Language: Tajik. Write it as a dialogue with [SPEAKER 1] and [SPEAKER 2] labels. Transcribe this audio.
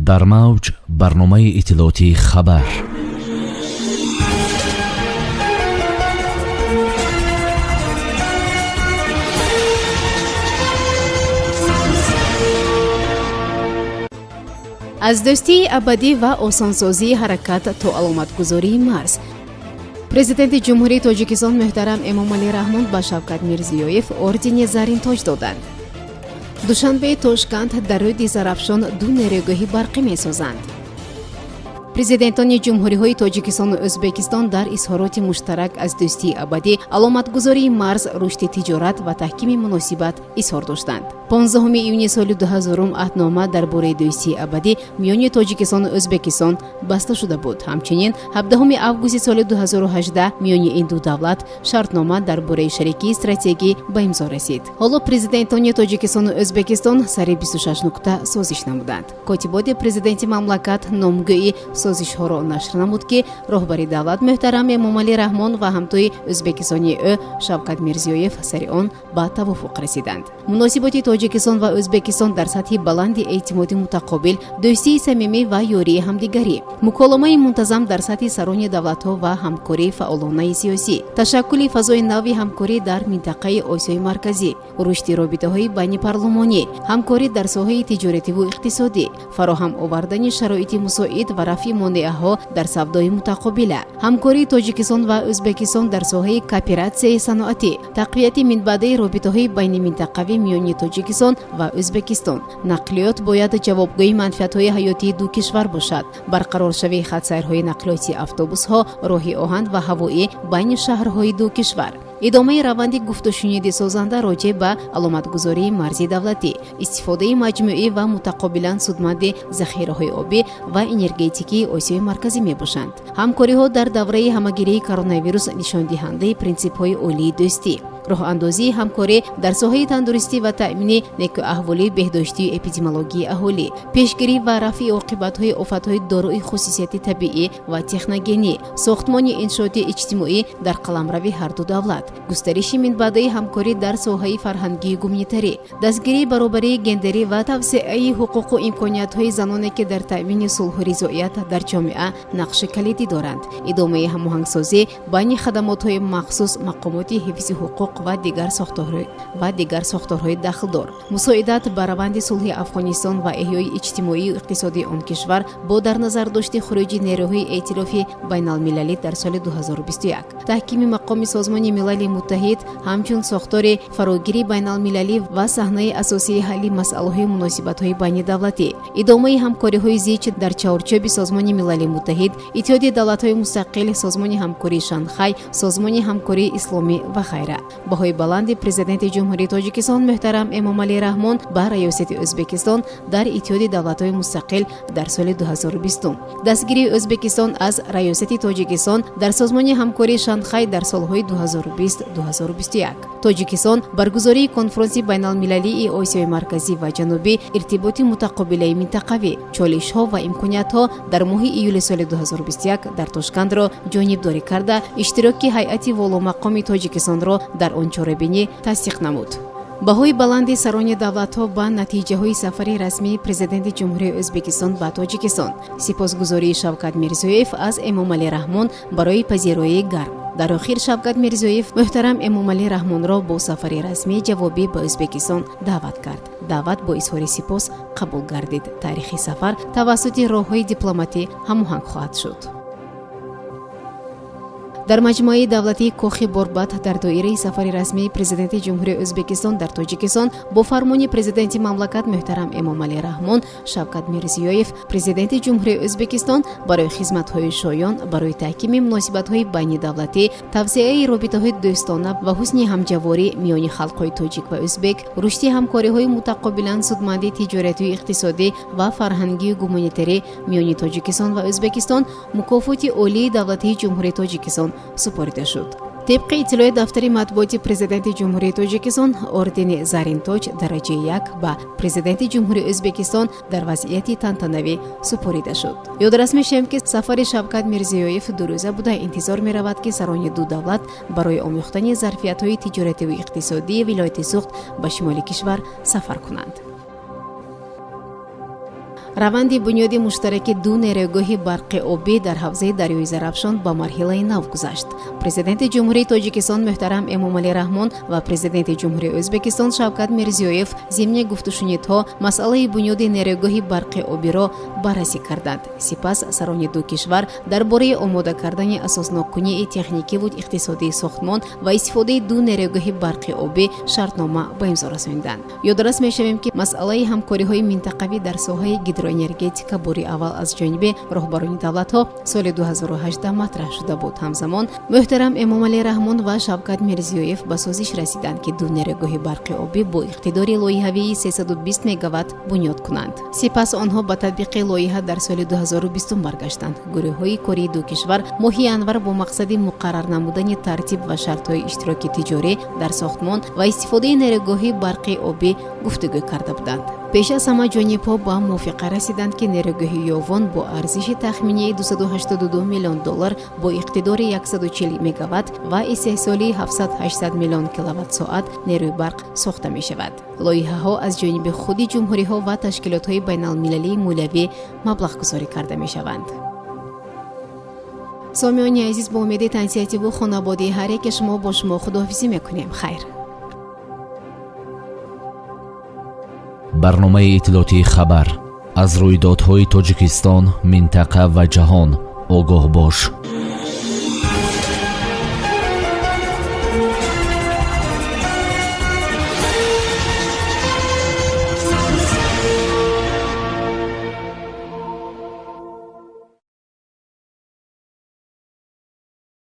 [SPEAKER 1] Дар мавҷ барномаи иттилоотии «Хабар».
[SPEAKER 2] Аз дӯстии абадӣ ва осонсозии ҳаракат то аломатгузории марз. Президенти Ҷумҳурии Тоҷикистон муҳтарам Эмомалӣ Раҳмон ба Шавкат Мирзиёев ордени Заринтоҷ доданд. Душанбеи Тошканд дар рӯди Зарафшон ду нерӯгоҳи барқӣ месозанд. Президентони ҷумҳуриҳои Тоҷикистону Ӯзбекистон дар изҳороти муштарак аз дӯстии абадӣ, аломатгузории марз, рушди тиҷорат ва таҳкими муносибат изҳор доштанд. 15 июни соли 2000 аҳднома дар бораи дӯстии абадӣ миёни Тоҷикистону Ӯзбекистон баста шуда буд. Ҳамчунин 17 августи соли 2018 миёни ин ду давлат шартнома дар бораи шарикии стратегӣ ба имзо расид. Ҳоло президентони Тоҷикистону Ӯзбекистон сари 26 нуқта созиш намуданд. Котиботи президенти мамлакат номгӯи созишҳоро нашр намуд, ки роҳбари давлат муҳтарам Эмомалӣ Раҳмон ва ҳамтои ӯзбекистонии ӯ Шавкат Мирзиёев сари он ба тавофуқ расиданд. Муносиботи Тоҷикистон ва Ӯзбекистон дар сатҳи баланди эътимоди мутақобил, дӯстии самимӣ ва ёрии ҳамдигарӣ, муколомаи мунтазам дар сатҳи сарони давлатҳо ва ҳамкории фаъолонаи сиёсӣ, ташаккули фазои нави ҳамкорӣ дар минтақаи Осиёи Марказӣ, рушди робитаҳои байнипарлумонӣ, ҳамкорӣ дар соҳаи тиҷоративу иқтисодӣ, фароҳам овардани шароити мусоид ва рафъи монеаҳо дар савдои мутақобила, ҳамкории Тоҷикистон ва Ӯзбекистон дар соҳаи кооператсияи саноатӣ, тақвияти минбаъдаи робитаҳои байниминтақавӣ миёни Тоҷикистон ва Ӯзбекистон. Нақлиёт бояд ҷавобгӯи манфиатҳои ҳаётии ду кишвар бошад. Барқароршавии хатсайрҳои нақлиёти автобусҳо, роҳи оҳан ва ҳавоӣ байни шаҳрҳои ду кишвар, идомаи раванди гуфтушуниди созанда роҷеъ ба аломатгузории марзи давлатӣ, истифодаи маҷмӯӣ ва мутақобилан судманди захираҳои обӣ ва энергетикии Осиёи Марказӣ мебошанд. Ҳамкориҳо дар давраи ҳамагирии коронавирус нишондиҳандаи принсипҳои олии дӯстӣ, роҳандозии ҳамкорӣ дар соҳаи тандурустӣ ва таъмини некӯаҳволии беҳдоштию эпидемиологии аҳолӣ, пешгирӣ ва рафъи оқибатҳои офатҳои дорои хусусияти табиӣ ва техногенӣ, сохтмони иншооти иҷтимоӣ дар қаламрави ҳарду давлат, густариши минбаъдаи ҳамкорӣ дар соҳаи фарҳангию гуманитарӣ, дастгирии баробарии гендерӣ ва тавсеаи ҳуқуқу имкониятҳои заноне, ки дар таъмини сулҳу ризоият дар ҷомеа нақши калидӣ доранд, идомаи ҳамоҳангсозӣ байни хадамотҳои махсус, мақомоти ҳифзи ҳуқуқ ва дигар сохторҳои дахлдор, мусоидат ба раванди сулҳи Афғонистон ва эҳёи иҷтимоию иқтисодии он кишвар бо дар назар дошти хуруҷи нерӯҳои эътилофи байналмилалӣ дар соли 2021, таҳкими мақоми Созмони Милали Муттаҳид ҳамчун сохтори фарогири байналмилалӣ ва саҳнаи асосии ҳалли масъалаҳои муносибатҳои байнидавлатӣ, идомаи ҳамкориҳои зич дар чаҳорчӯби Созмони Милали Муттаҳид, Иттиҳоди Давлатҳои Мустақил, Созмони Ҳамкории Шанхай, Созмони Ҳамкории Исломӣ ва ғайра. Баҳои баланди Президенти Ҷумҳурии Тоҷикистон муҳтарам Эмомалӣ Раҳмон ба раёсати Ӯзбекистон дар Иттиҳоди Давлатҳои Мустақил дар соли 2020, дастгирии Ӯзбекистон аз раёсати Тоҷикистон дар Созмони Ҳамкории Шанхай дар солҳои 2020-2021, Тоҷикистон баргузории конфронси байналмилалии Осиёи Марказӣ ва Ҷанубӣ «Иртиботи мутақобилаи минтақавӣ: чолишҳо ва имкониятҳо» дар моҳи июли соли 2021 дар Тошкандро ҷонибдорӣ карда, иштироки ҳайати воломақоми Тоҷикистонро дар он чорабинӣ тасдиқ намуд. Баҳои баланди сарони давлатҳо ба натиҷаҳои сафари расмии Президенти Ҷумҳурии Ӯзбекистон ба Тоҷикистон, сипосгузории Шавкат Мирзиёев аз Эмомалӣ Раҳмон барои пазироии гарм. Дар охир Шавкат Мирзиёев муҳтарам Эмомалӣ Раҳмонро бо сафари расмии ҷавобӣ ба Ӯзбекистон даъват кард. Даъват бо изҳори сипос қабул гардид. Таърихи сафар тавассути роҳҳои дипломатӣ ҳамоҳанг хоҳад шуд. Дар маҷмӯаи давлатии Кохи Борбад дар доираи сафари расмии Президенти Ҷумҳурии Ӯзбекистон дар Тоҷикистон бо фармони Президенти мамлакат муҳтарам Эмомалӣ Раҳмон, Шавкат Мирзиёев, Президенти Ҷумҳурии Ӯзбекистон, барои хизматҳои шоён барои таҳкими муносибатҳои байнидавлатӣ, тавсеаи робитаҳои дӯстона ва ҳусни ҳамҷаворӣ миёни халқҳои тоҷик ва ӯзбек, рушди ҳамкориҳои мутақобилан судманди тиҷоратию иқтисодӣ ва фарҳангию гуманитарӣ миёни Тоҷикистон ва Ӯзбекистон мукофоти олии давлатии Ҷумҳурии Тоҷикистон супорида шуд. Тибқи иттилои дафтари матбуоти Президенти Ҷумҳурии Тоҷикистон, ордени Заринтоҷ дараҷаи як ба Президенти Ҷумҳурии Ӯзбекистон дар вазъияти тантанавӣ супорида шуд. Ёдрас мешавем, ки сафари Шавкат Мирзиёев дурӯза буда, интизор меравад, ки сарони ду давлат барои омӯхтани зарфиятҳои тиҷоративу иқтисодии вилояти Суғд ба шимоли кишвар сафар кунанд. Раванди бунёди муштараки ду нерӯгоҳи барқи обӣ дар ҳавзаи дарёи Зарафшон ба марҳилаи нав гузашт. Президенти Ҷумҳурии Тоҷикистон муҳтарам Эмомалӣ Раҳмон ва Президенти Ҷумҳурии Ӯзбекистон Шавкат Мирзиёев зимни гуфтушунидҳо масъалаи бунёди нерӯгоҳи барқи обиро баррасӣ карданд. Сипас сарони ду кишвар дар бораи омода кардани асосноккунии техникиву иқтисодии сохтмон ва истифодаи ду нерӯгоҳи барқи обӣ шартнома ба имзо расониданд. Ёдрас мешавем, ки масъалаи ҳамкориҳои минтақавӣ дар соҳаи гидроэнергетика бори аввал аз ҷониби роҳбарони давлатҳо соли 2018 матраҳ шуда буд. Ҳамзамон муҳтарам Эмомалӣ Раҳмон ва Шавкат Мирзиёев ба созиш расиданд, ки ду нерӯгоҳи барқи обӣ бо иқтидори лоиҳавии 320 мегаватт бунёд кунанд. Сипас онҳо ба татбиқи лоиҳа дар соли 2020 баргаштанд. Гурӯҳҳои кории ду кишвар моҳи январ бо мақсади муқаррар намудани тартиб ва шартҳои иштироки тиҷорӣ дар сохтмон ва истифодаи нерӯгоҳи барқи обӣ гуфтугӯ карда буданд. Пеш аз ҳама ҷонибҳо ба мувофиқа расиданд, ки нерӯгоҳи Ёвон бо арзиши тахминии 282 миллион доллар бо иқтидори 140 мегаватт ва истеҳсоли 700-800 миллион киловатт-соат нерӯи барқ сохта мешавад. Лоиҳаҳо аз ҷониби худи ҷумҳуриҳо ва ташкилотҳои байналмилалии молиявӣ маблағгузорӣ карда мешаванд. Сомиёни азиз, бо умеди тансиҳативу хонободии ҳар яке шумо бо шумо худоҳофизӣ мекунем. Хайр.
[SPEAKER 1] Барномаи иттилоотии «Хабар». Аз рӯйдодҳои Тоҷикистон, минтақа ва ҷаҳон огоҳ бош.